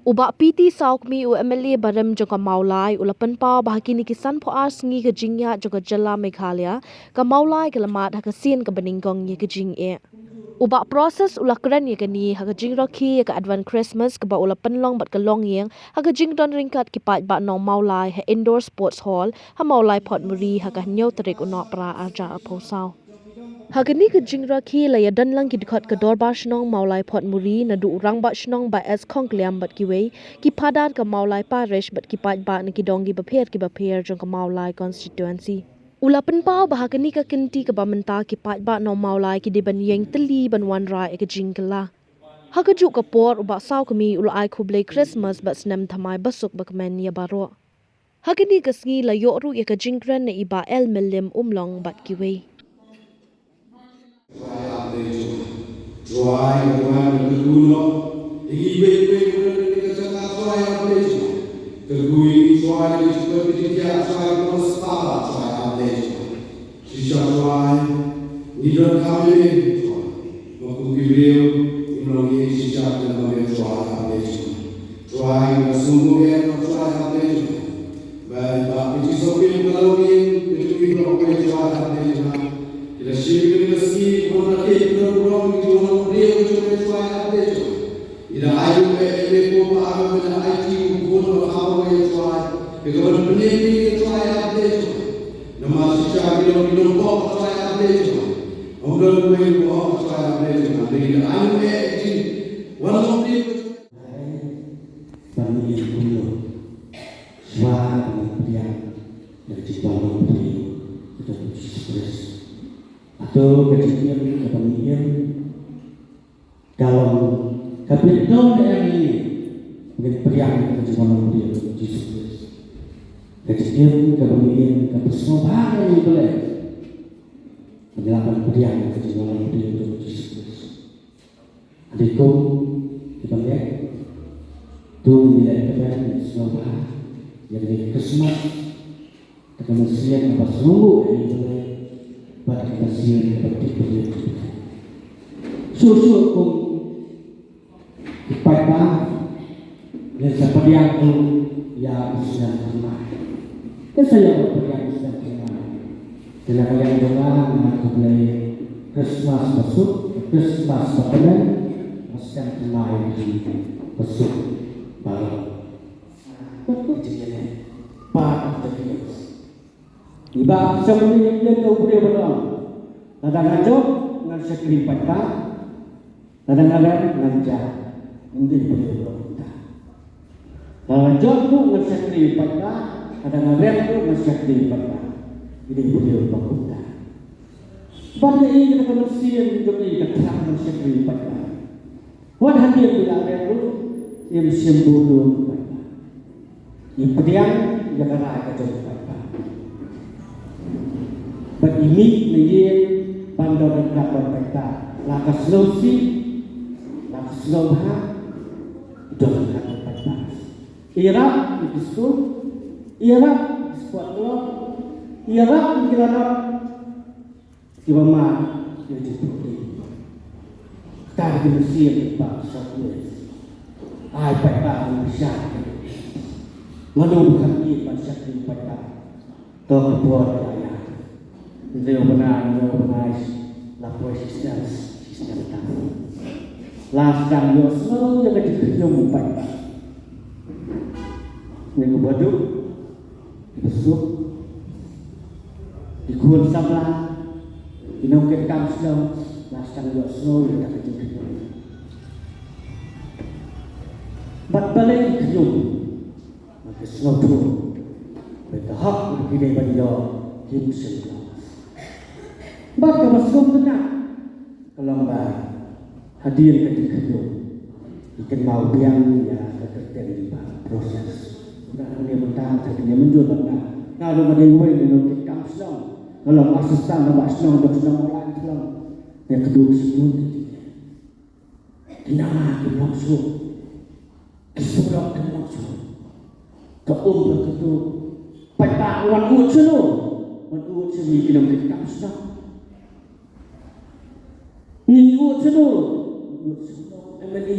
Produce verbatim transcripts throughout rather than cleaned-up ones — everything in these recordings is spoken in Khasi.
U Bah P T Sawkmie, u M L A barim jong ka Mawlai, u la pynpaw ba ha kine ki sanphew ar sngi ka jingïaid jong ka jylla Meghalaya, ka Mawlai ka la mad ha ka sien kaba nyngkong ïa ka jingeh. U Bah Prossy u la kren ïa kane ha ka jingrakhe ïa ka Advance Christmas kaba u la pynlong bad ka longïing ha ka jingdon ryngkat ki paidbah nong Mawlai ha Indoor Sports Hall ha Mawlai Port Muri ha ka hynñiew tarik u Nohprah arhajar arphew saw. Ha kane ka jingrakhe la ïadon lang ki dkhot ka Dorbar Shnong Mawlai Port Muri naduh u Rangbah Shnong Bah S Khongkliam bad kiwei, ki phadar ka Mawlai Parish bad ki paidbah na ki dong kiba pher kiba pher jong ka Mawlai Constituency. U la pynpaw ba ha kane ka kynti kaba mynta ki paidbah nong Mawlai ki dei ban ïeng tylli ban wanrah ïa ka jingkylla. Ha kajuh ka por u Bah Sawkmie u la ai khublei Christmas bad snem thymmai basuk bakmen ïa baroh. Ha kane ka sngi la ïoh ruh ïa ka jingkren na i Bah L Mylliam Umlong bad kiwei. Shisha Trai, ngi don kham ïeit, Trai. Ma kum ki briew ngim long ïeit shisha, khlem ba me Trai ap leit shuwa. Trai, nga sngewbha ïa ka Trai ap leit shuwa. Ba, ba phi sngewbha ïa ka long ïeit, phi sngewbha ïa ka Trai ap leit shuwa. Ki la shim ïa ka sngi, ki la kit, ki la burom, ki la burom, ki la Trai ap leit shuwa. Ida ayu me me ko pa me da ai ti u ko no ka wa ye try. Ke ko ban pne ni ye try a de jo. Namar shisha ki dong ki dong ko try a de jo. Ong dong me ko try a de jo. Ida ayu me ti. Wan lo ni. Ban ni ko. Swa ni pia. Dari jibang lo ni. Kita Jesus Christ. Atau kejadian kebanyakan Ka long ka pyndonkam ïa ngi ngin pdiang ïa ka jingwan long u Jisu Khrist. Ka jingim kaba ngi im ka pynshong bha ïa ngi Blei. Ngi la pdiang ïa ka jingwan long u Jisu Khrist. Hynrei kum kiba ngeit, to ngi leh kaba ngi sngewbha ïa ka Krismas. Te ka mynsiem kaba sngewbha ïa U Blei bad ka mynsiem kaba tip ïa U Blei. Shuh shuh kum ki paidbah ngin sa pdiang ruh ïa u snem thymmai. Ngin sa ïa pdiang u snem thymmai. Te na ka liang jong nga nga khublei Krismas basuk, Krismas ba bneng, ba snem thymmai basuk baroh. Part of the year. Iba shem ni ïa ka u briew ba don. Lada nga jop ngan shakri paidbah. Lada nga rem ngan jah. Ngan dei briew ba kumta. Lada nga jop ruh ngan shakri paidbah. Lada nga rem ruh ngan shakri paidbah. Ngan dei briew ba kumta. Bad ïa i ka mynsiem jong i ka thrang ngan shakri paidbah. Wat hadien ba la rem ruh, im shym bun dun paidbah. I pdiang ïa ka rai ka jong paidbah. Bad i mih na ïing ban don ryngkat bad paidbah. La ka sngewsih, la ka sngewbha, don ryngkat bad paidbah. Ïarap ïa ki skul, ïarap ïa ki sport club, ïarap ïa ki la don. Kiba mad ïa ka jingpyrkhat. Kata ka mynsiem ba ka shakri. Ai paidbah ban pyrshah. Mano ba kham ïeit ban shakri paidbah. To ka por ka la ïaid. Ngi u bnai, ngi u bnai la poi shisnem, shisnem tam. La sdang ïohsngew ïa ka jingkhñium paidbah. Ngi u baduk Ki basuk, ki khun samla, ki nongkit kam shnong, la sdang ïohsngew ïa ka jingkhñium. Bad balei ki khñium? Bad ki sngewthuh ba ka hok ba ki dei ban ïoh kim shym ïoh. Bad kaba sngewtynnat ka long ba hadien ka jingkhñium, ki kynmaw biang ïa ka kyrteng jong u Bah Prossy. Nga hangne mynta, nga hangne mynjur mynta, nga ruh nga dei uwei na ki nongkit kam shnong, nga long assistant rangbah shnong jong shnong Mawlai Thlong. Nga kdew shibun. Ki nang ki long shuh. Ki surok ki long shuh. Ka um ka katu. Paidbah wan ud shano? Wan ud sha ngi ki nongkit kam shnong. Ngi ud shano? Ud shano M L A.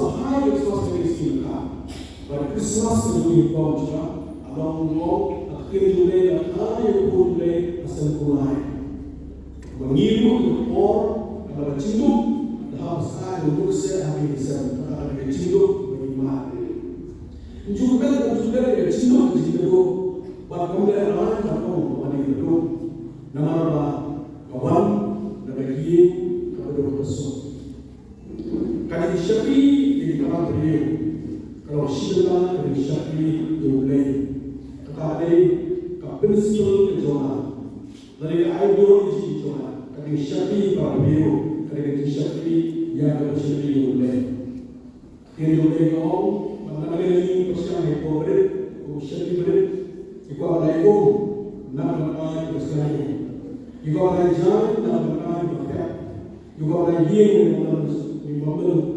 ba ha ïa ka Christmas ka dei ka sngi ka. Bad ka Christmas ka dei ka bym shuh. Ka long ka ktien jong U Blei, ka ktien jong U Blei, ka seng U Blei. Ba ngi ruh ngi por, ba ka jingduk, da hap sa ngi ruh se ha ki sem, ka ka ka jingduk, ba ngi mad. Njuk ben, njuk ben, ka jingduk, ka jingduk, ba kam le rai, ba kam, ba ngi duk. Namar ba, ka wan, da ka ïing, ka duk, ka suk. Ka jingshakri ïa ki para briew ka long shi bynta ka jingshakri ïa U Blei. Kata ka dei ka principle ka jong nga. Lane ka ideology ka jong nga. Ka jingshakri ïa ki para briew ka dei ka jingshakri ïa ka jingshakri ïa U Blei. Ka jong U Blei ka ong ba na ka liang jong ka pyrshang ïa ki briew, ki shakri briew. Ki kwah ban ai um na ka bynta ki pyrshang ïa ki. Ki kwah ban ai jaiñ na ka bynta ki pyrshang. Ïa ka ïing, ïa ka ïing, ïa ka ïing.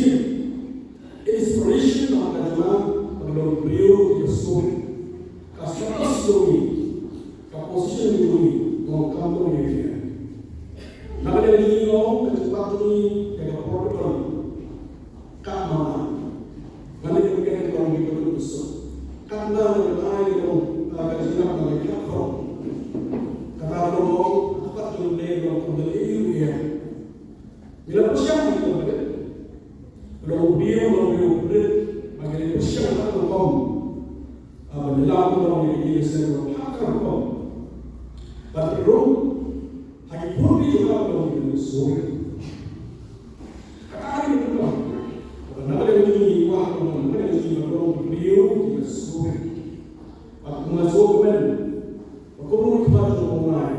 mynsiem, inspiration na ka jong nga, ba ka long briew kiba sngewrit. Ka status jong ngi, ka position jong ngi, ka long kam jong ngi. Na ka liang jong ngi, ka jingbat jong ngi ïa ka por ka don. Katba nga, nga dei ka kynthei kaba duk suk. Katba nga, nga ai ka jingïarap ba nga ïakhun. Kata ka long, ka pat jong U Blei ka long kaba ïeit ïa ngi. Ngi la pyrshang ïa ka, long briew, long briew, briew, ba ngi la pyrshang ha ka rukom. Ah, ba ngi la pyrshang ïa ka rukom ha ka rukom. Bad ruh ha ki khun ki jong nga, ba long ki briew sngewrit. Kata ka dei ka rukom. Ba na ka liang jong ngi, ba na ka liang jong ngi, ba long ki briew kiba sngewrit. Bad kumba sngewkmen, ba kumno ki khmat jong U Blei.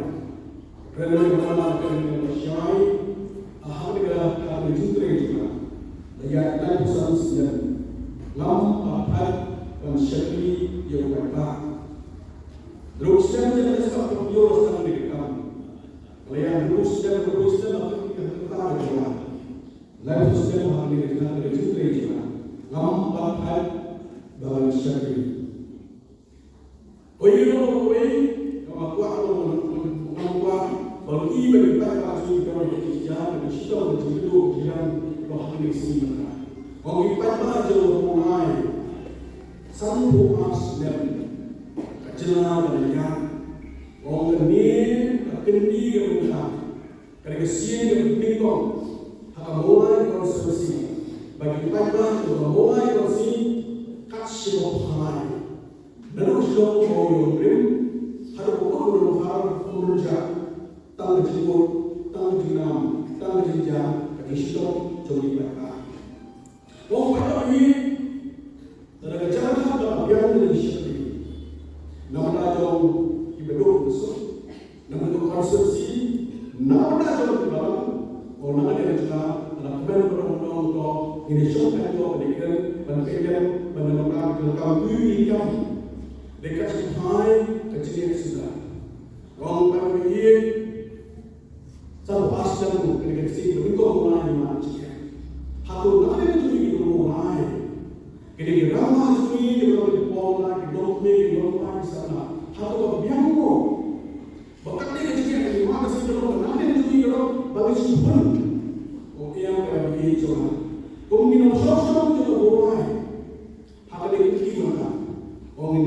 Kren ïa ka, kren ïa ka shai, ha kane ka, ha kane ka jingtrei jong nga. La ïaid laiphew san snem. Ngam pat thait ban shakri ïa u paidbah. Ruh snem ïa ka snem ka ïoh snem ïa ka kam. La ïaid ruh snem, ruh snem ha kane ka, ka, ka jong nga. Laiphew snem ha kane ka, ka jingtrei jong nga. Ngam pat thait ban shakri. Kawei na kawei, nga kwah, nga kwah ba ngi, ba ngi paidbah jong ngi, ba ngi shitom, ba ngi shitom, ba ngi shitom, ba ngi shitom, ba ngi shitom. Ba ngi paidbah jong ngi, sanphew ar snem ka jylla ka la ïaid. Ong kane ka kynti ka bynta, ka dei ka sien ka nyngkong ha ka Mawlai constituency. Ba ki paidbah jong ka Mawlai constituency kat shibun phai. Naduh sha u Mawïong Rim haduh u Mawïong Har, u Mawïong Rja, tang ka jingkut, tang ka jingnam, tang ka jingjia, ka jingshitom jong ki paidbah. Ong paidbah hi, lada ka jingkut ka biang, ka jingshakri. Namar ka jong kiba duk suk, namar ka constituency, namar ka jong kiba duk, ong na ka jong ka, lada kmen ba dong dong to, ngin ïa shong ka to, ka dei kren, ban kren, ban dei ka, ka kam, ka kam, dei ka jingphai, ka jingïaid suda. Ong paidbah hi, Sa ba sdang ka dei ka sien ba nyngkong ba ngi ïa man jingeh. Hato na ka dei ka jong ngi ki nongmawlai, ka dei ki rangbah jong ngi, ki long ki paw la, ki long kmie, ki long kpa, ki samla, hato ka biang mo? Ba ka dei ka jingeh ka dei ma ka sien ka long, na ka dei ka jong ngi ka long ba ngi shu hun. O ïa ka dei jong nga. Kum ki nongshong shnong jong ka Mawlai. Ha ka dei ka jingeh ma ka. O ngin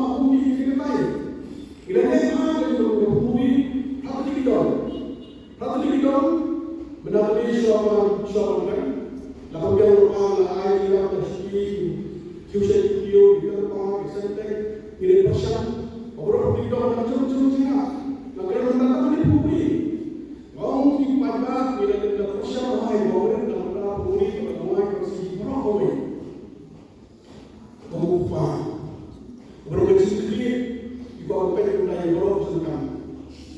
ma puni ki ki tai. Ngi la ne ha ka jong ka puni ha ka ki dong. Ha ka ki dong. Mynta ka dei shuwa ban shuwa ban kan. La ka biang ruh la ai ki la ka shi ki. Ki u shi ki ki u ki ka pa ki sen te. Ngi ne pyrshang. Ba baroh ki dong na jong jong jong. Na ka dong na ka ni puni. Ong ki paidbah ngi la dep da pyrshang hai ba u rit na ka puri ba ka wai ka si baroh kawei. Ong u kpa. Baroh ka jingkyrkieh i kpa u peit u dei baroh jong ka.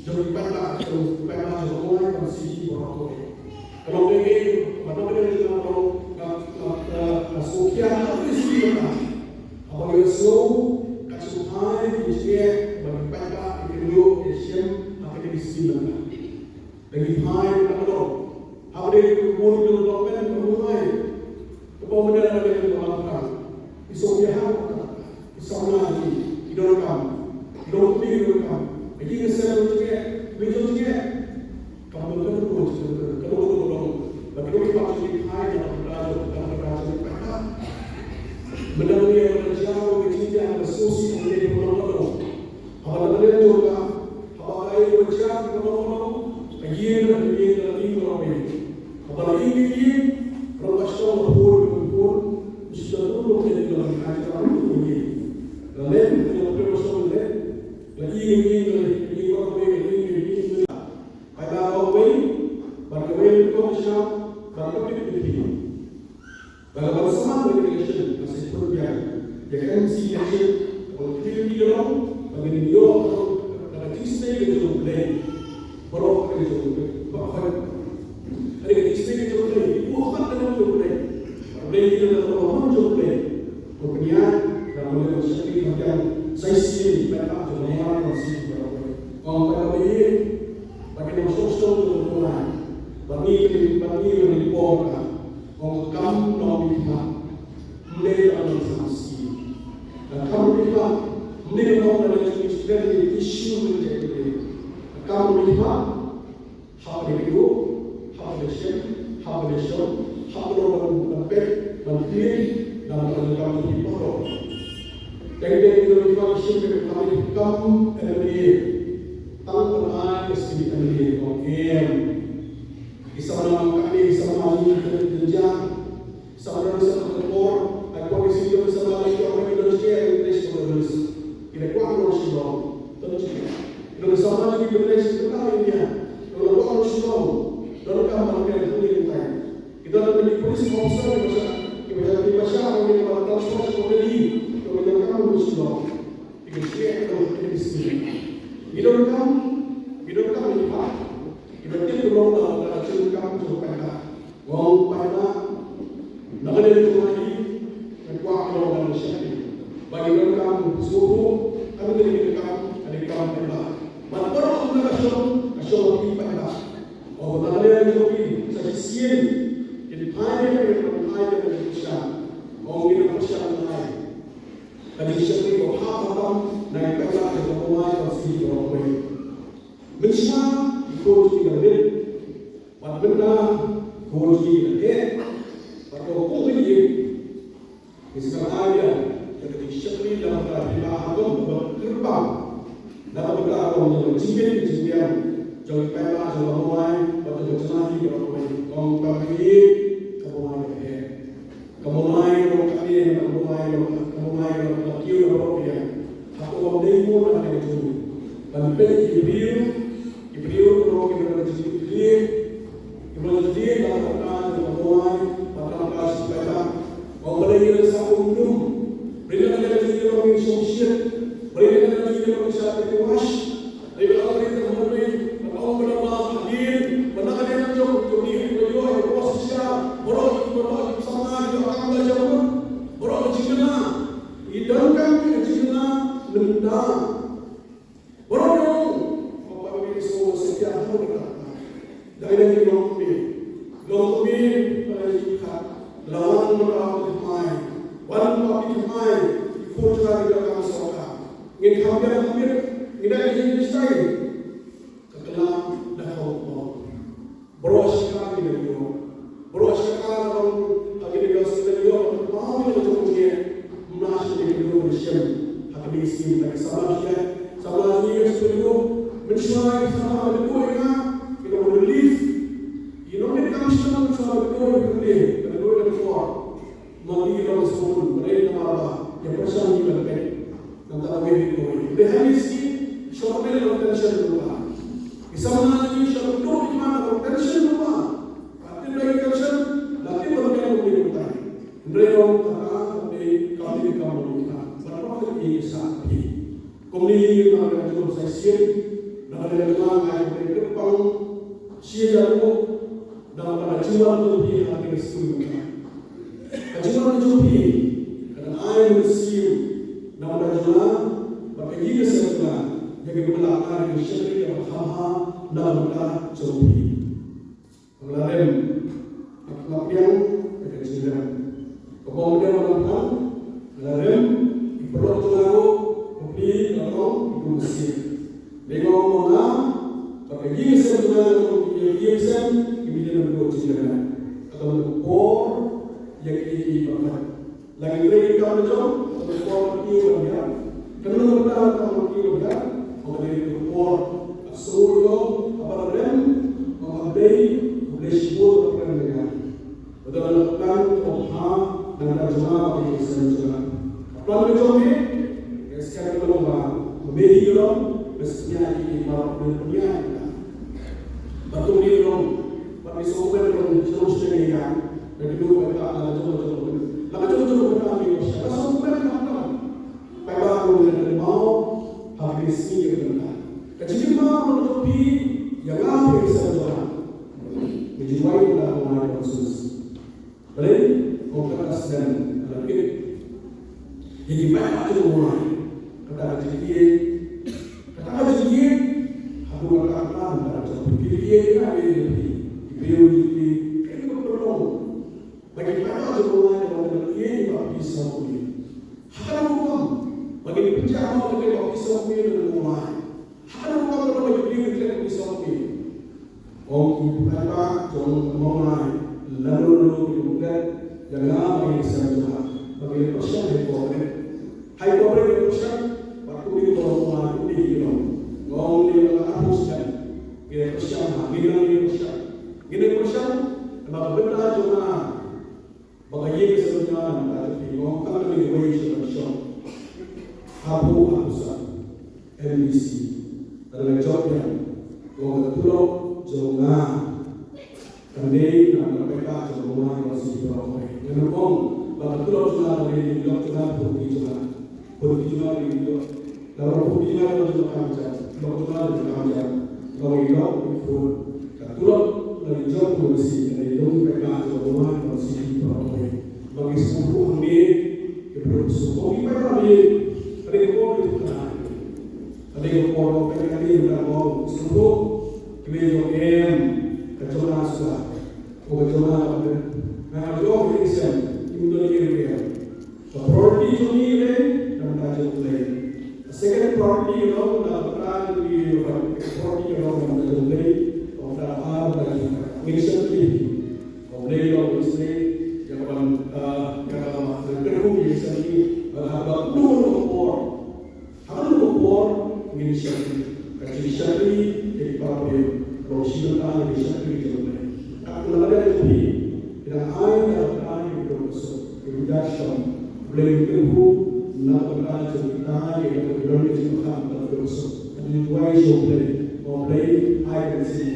Jong ki paidbah jong ki paidbah jong ka wai ka si baroh kawei. Ka long dei dei ba ka dei jong ka long ka ka ka sngewkhia ha ka si ka. Haba ngi la sngew ka sngewkhia ki jingeh ba ki paidbah ki kynduh ki shem ha ka dei si ka. Dagi phai ka dong. Haba dei ka bun ka dong pen ka bun ai. Ka bun pen ka dong pen ka bun ai. I song ya ha ka. I song na ji. I dong kam. I dong kumi i dong kam. Ka ji ka sen dong jingeh. Kumi dong jingeh. Ka bun ka dong jingeh. Ka dong ka dong. Ba ka dong i phai ka phai ka dong ka dong ka dong. Menang dia menang jauh ka ji dia ka susi ka dong ka dong. Haba la ka dei jong ka, haba ka ai ka jia ka long ka long, ka ïing ka ïing ka ïing ka long ka ïing. Haba la ïing ka ïing, rong ka shtong ka pur ka pur, mesti ka long ka long ka long ka long ka ïing. La lem ka long ka long ka long, la ïing ka ïing ka ïing ka long ka ïing ka ïing ka ïing. Ai ba ka wei, ba ka wei ka long ka sham, ba ka pit ka pit. Ba la ban samla ïa ka election, ka shu pynbiang ïa ka M C election, ka ban khmih ïa ka long, ba ngin ïoh ka long, ka jingsnei ka jong U Blei. Baroh ka jong U Blei, ba khot. Ka jingsnei ka jong U Blei, u khot ka jong U Blei. Ba U Blei ïa ka long jong U Blei. Ko pynïaid, da U Blei ban shakri ka biang, sa shisien, ba ka jong U Blei, ba shisien baroh. Ong ba ka ïa, ba ka jong shong shong jong U Blei. Ba ngi, ba ngi, ba ngi por ka. Ong ka kam nongmihkhmat. Ym dei ka nongsamsi. Ka kam nongmihkhmat. Ym dei ka nong ka nong student issue mynta ka dei. Ka kam nongmihkhmat. Hap ka dei ka dei. Hap ka dei shem. Hap ka dei shem. Hap ka dei ban ban pet ban pet. Dan ban kam nongmihkhmat. Dei dei ka nongmihkhmat shem ka kam nongmihkhmat. Tang ban ai ka skim M L A. Ong em. Ki samla ka dei ki samla ni ka dei ka jam. Samla ni samla ka por, ai por ni sing ka samla ni ka por ni ka dei ka dei ka dei ka dei. Ki dei kwah dong Shillong. Dong Shillong. Ki dong samla ni ka dei ka dei ka India. Dong kwah dong Shillong. Dong ka ma ka dei ka dei. Ki dong ka dei police officer ki basha. Ki basha ki basha ki basha transfer Shillong ni. Dong ka dong ka dong Shillong. Ki dong Shillong. Ki dong kam. Ki dong kam ni pa. Ki dong kam ni pa. Ngong paidbah, na ka liang jong ngi, ngi kwah ka long ka shakri. Ba ngi donkam sngewthuh, ka dei ka kam, ka dei ka kam paidbah. Bad baroh na ka shong, ka shong ki paidbah. Ong na ka liang jong ngi, sa shisien, kin phai ïa ka, kin phai ïa ka, kin pyrshang. Ong ngi na pyrshang ngai. Ka dei shakri ko ha ka kam Mynshuwa ki khun jong ngi ki la rit, bad mynta ki khun jong ngi ki la heh, bad ko kum ka ïing, ngi sngewbha ïa ka jingshakri na ka bynta phi ba ha kum ka kyrpang, na ka bynta ka jingmut ka jingbiang jong ki paidbah jong ka Mawlai bad jong ka jylla hi baroh kawei. Kong Pam Ïing, ka Mawlai ka heh. Ka Mawlai ka long katne, ka Mawlai ka long, ka Mawlai ka long ka kiew na baroh biang. Hato kam dei mo na ka jong ban peit ki briew, ki briew ka long ki briew ki briew, ki briew ki briew na ka bynta ka Mawlai, bad na ka bynta shi paidbah. Ong ba dei ngi sa um dum. Briew na ka jong ki long ki shong shiat. Briew na ka jong ki long ki shah ki wash. Dei ba ong rit ka hynrei, ba ong ba la ba hadien, ba na ka liang jong jong ngi ba ïoh ïa ka bor shisha, baroh ki, baroh ki samla ki ïoh kam la jong, baroh ki jingïalang, i donkam ki jingïalang mynta. Baroh ki ong, ba ba ki so sa ki ïa ka. Dang dang ki long kumne. Long kumne, ba ki khat. La wan ba la ki mai. Wan ba ki mai. Ki khun jong ngi ki ïoh kam sorkar. Ngin kham biang kham biang. Ngin da ki jingstyle. Ka klam da ka hok. Baroh shi ka ngi da ïoh. Baroh shi ka ka long ka ngi da ïoh, shi da ïoh. Ba ngi da jong ngi. Mna shi da ïoh da shem. Ha ka ngi skim da ka samla shi. Samla shi ka shi da ïoh. Mynshuwa ka samla da ïoh ïa nga. Ki long relief. Ki long ne kam shi da mynshuwa da ïoh ïa ka ngi. Da ïoh da ïoh. Ma ngi long sbun, ba dei namar ba ïa pyrshang ïa ka peit. Nangta kawei kawei. Dei hangne shisha, shong kawei long tension ruh ba. Ki samla ngi shong kawei ruh ba long tension ruh ba. Ba dei tension, la ki ba long tension ruh ba. Hynrei long kata, kata, kata, kata, kata, kata. Ba long kata, kata, kata. Kumne ngi na ka jong sa shisien, na ka jong ngi ai ka kyrpang shi hajar ngut, na ka jingwan jong phi ha ka jingwan jong phi. Ka jingwan jong phi ka dang ai mynsiem na ka jong nga bad ka ïing ka sem jong nga, ïa ka bynta ka jingshakri kaba kham bha na ka bynta jong phi. Ba la rem, ba la pdiang ïa ka jingrem. Ka bym rem ba la pdiang, ba la rem, ki paralok jong nga ruh, bapli, paralok, ki dum basiah. Dei nga ong ma nga, ba ka ïing ka sem jong nga, ka ïing ka sem, ki mih na ka jingrem. Ka long ka por ïa ki, ïa ki ba la Lagi trei ki kam jong, ka por ki ban ïa. Kan long ka por ka por ki ban ïa. Ka dei ka por. Ka sur lo, ka ba rem, ka ba dei, ka dei shibun ka rem ïa. Ka dei ka plan ka ha, nang ka jong ka ki sen jong. Plan ka jong ni, ka skan ka long ba, ka meri ka long, ka snya ki ba, ka snya. Ba tu ni long, ba ni so ka long, so snya ïa. Ka dei ka long ka jong ka jong. La ka jong ka jong ka long, ka so ka long. Paidbah ruh ngi la kynmaw ha ka sngi ka bynta. Ka jingkynmaw ruh ka jong phi ïa nga ha ka sngi ka bynta. Ka jingwai ka la ka wan ka sus. Balei? Ko ka snem ka la kit. Ïa ki paidbah ka jong ka wan. Kata ka jingkit. Kata ka jingkit. Ha ka kata ka jong phi. Ki kit ïa ka ïa phi. Ki briew ïa phi. Ka ïa ka pynlong. Ba ki paidbah jong u Blei ba ki ïeit ba ki sngewthuh. Ha ka rukom ba ki pynjah noh ki ba ki sngewthuh na u Blei. Ha ka rukom ba ki ïeit ba ki sngewthuh. Ong ki paidbah jong u Blei, lano lano ki pynjah ïa nga ba ki sngewthuh. Ba ki pynjah ïa u Blei. Hai ko briew ki pyrshang, bad kumne ki long, kumne ki long. Nga ong ïa nga arphew snem. Ki pyrshang, ha, ngi nang ki pyrshang. Ngi nang pyrshang, namar ka bynta jong nga. Ba ka ïing ka sem jong nga, namar ka jong phi, nga ong tang kane kawei sha ban shong. Arphew, arphew san. N B C. Lada nga jop ïa, nga ong ka tulop jong nga. Kan dei na ka paidbah jong nga, nga sngewthuh. Nga ong ba ka tulop jong nga, ka dei na ka tulop jong nga, pynti jong nga. Pynti jong nga, pynti jong nga. Lada pynti jong nga, pynti jong nga, pynti jong nga. Pynti jong nga, pynti jong nga. Nga ong ïa ka tulop, nga jop, nga sngewthuh, ka dei na ka paidbah jong nga, nga sngewthuh. Ba ngi sngewthuh hangne, ki briew sngewthuh, ki paidbah hangne, ka dei ka por, ka dei ka por, ka dei ka por, ka dei ka por, sngewthuh, ki briew jong em, ka jong nga sngewthuh. Ko ka jong nga ka bret. Nga ka jong ka exam, im don ïa ka. Ka priority jong ngi ka dei, ka bynta jong U Blei. Ka Second priority, you know, na ka bynta jong ngi, priority, you know, na ka bynta jong U Blei, na ka bynta ngin shakri. U Blei u la sngewsih ïa ka ban, ah, ïa ka ban kyrkhu ïa ka shakri, bad haba kano kano ka por, haba kano ka por ngin shakri. Ka jingshakri ïa ki para bangeit, long shi bynta ïa ka jingshakri jong U Blei. Ka kyrdan jong phi, ki dang ai na ka bynta ïa ki briew ba suk, ki briew ba suk. U Blei u kyrkhu na ka bynta jong kita, ïa ka kyrdan jong ki briew ba suk. Ka jingduwai jong U Blei, ba U Blei ai ka mynsiem,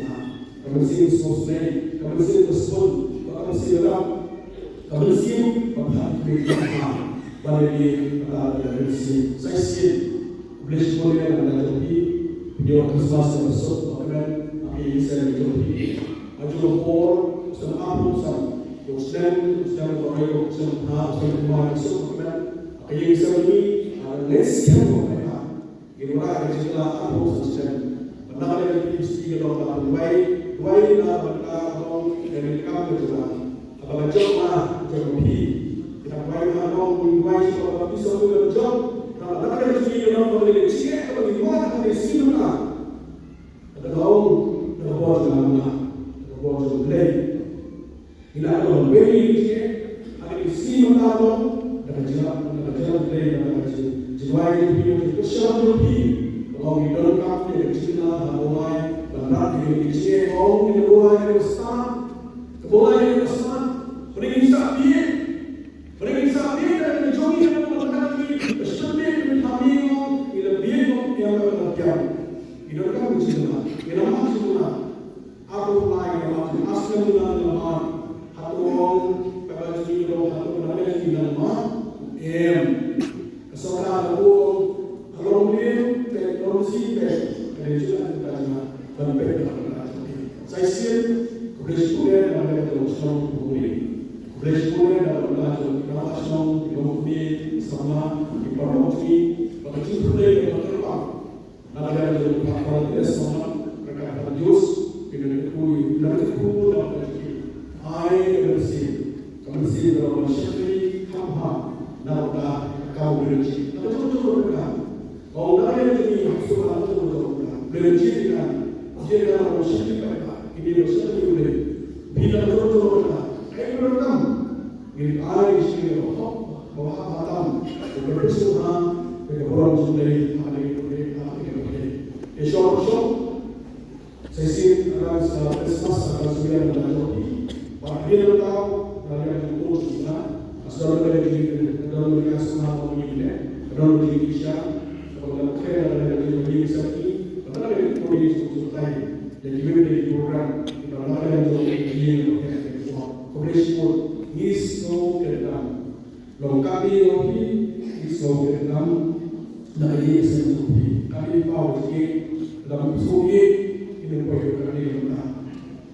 ka mynsiem sngewsynei, ka mynsiem ba sbun, ka mynsiem ba, ka mynsiem ba phan, ka mynsiem ba phan. Ban ïa ki, ah, ka mynsiem. Sa shisien, U Blei u shibun ïa ka jong phi, phi ïoh Christmas kaba suk, ba kmen ha ka ïing ka sem jong phi. Ha kajuh ka por, u snem arphew san, u snem, u snem ba roi, u snem ha, u snem ba suk, ba kmen ha ka ïing ka sem jong phi, ha ka next year ba kmen ha. Ngin wanrah ka jingkylla arphew san snem. Bad na ka liang ka jingkyrkhu ka long ba ngin duwai, duwai na ka bynta ka long ka kam ka jong nga. Haba ka jong nga jong phi. Kita duwai na ka long ngin duwai sha ka baptism ka jong. Na ka liang ka jingkyrkhu ka long ba ngin jingeh kaba ngin wad ha ka sngi mynta. Ka long na ka bor jong nga, na ka bor jong U Blei. Ngi la don bad ngi ïa, ha ka sngi mynta ka long, da ka jingïarap, da ka jingïarap U Blei, da ka jingduwai jong phi, jingkyrshan jong phi. Ka long ngi donkam ïa ka jingkylla ha U Blei, ban rat ïa ka jingeh, ka long ngi la buh ïa ka stad, ka buh ïa ka stad. Hynrei ngin sa bieit, hynrei ngin sa bieit da ka jong ngi, ka long ban rat ïa ka jingeh, ka shynrang ïa ka jingeh, ngi la bieit, ngi la bieit. Ngi donkam ka jingkylla, ngi la mad jingkylla. Hato u lai u la mad, u snem u la mad, hato u ong, kaba jong ngi u ong, hato u lai u la mad, em. Ka sorkar ka ong, ka long lem, peit, long shi peit, ka dei jong ka jong ka, ban peit ka jong ka. Sa shisien, khublei shibun na ka bynta ka jong u shnong Phuwri. Khublei shibun na ka bynta ka jong u shnong, ki longkmie, ki samla, ki paralok jong ngi, ba ka jingkhublei ka ba kyrpang. Na ka liang jong u Father Teres Sangma, ryngkat Father Jose, ki nongkyrkhu, nongkyrkhu na ka liang jong ki. Ai ka mynsiem, ka mynsiem ka ban shakri kham bha na ka bynta ka kam U Blei jong ki. Na ka jong jong ka bynta. Ong na ka liang jong ki, ha ka jong jong ka bynta. Blei jong ki kan, jong ki kan ban shakri bha bha, kine ban shakri U Blei. Phi na ka jong jong ka bynta. Ai ka bynta. Ngin ai shi ba hok, ba hok ba tam, ba pyrshah ha, ba ka burom jong U Blei, ha ka dei ka dei, ha ka dei ka dei. Ïa shong shong, sa shisien advance, uh, Christmas, advance ïa la jong phi. Ba ïa la tau, la ïa jong ko jong na, as don la jong, don la jong sma ko ni ne, don la jong sha, ba la khe la jong sha ki, ba la jong ko ni sha tai. Ïa ki wei ki program, ba la ka jong ki ïa ka. Khublei shibun, ngi sngewkyrdan. Long ka ïa phi, ngi sngewkyrdan. Na ka ïing ka sem jong phi. Ka ïa phi, ka ïa phi, ka ïa phi, ki nongpoi ka ïa phi.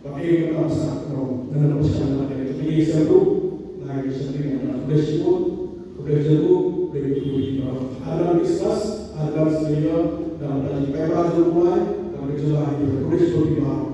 Ba ka ïa phi ka sa ka long. Na ka ïa phi ka ïa phi, ka ïa phi, ka ïa phi. Khublei shibun, khublei shibun, khublei shibun. Advance Christmas, advance New Year, dan ka ïa phi, ka ïa phi, khublei shibun.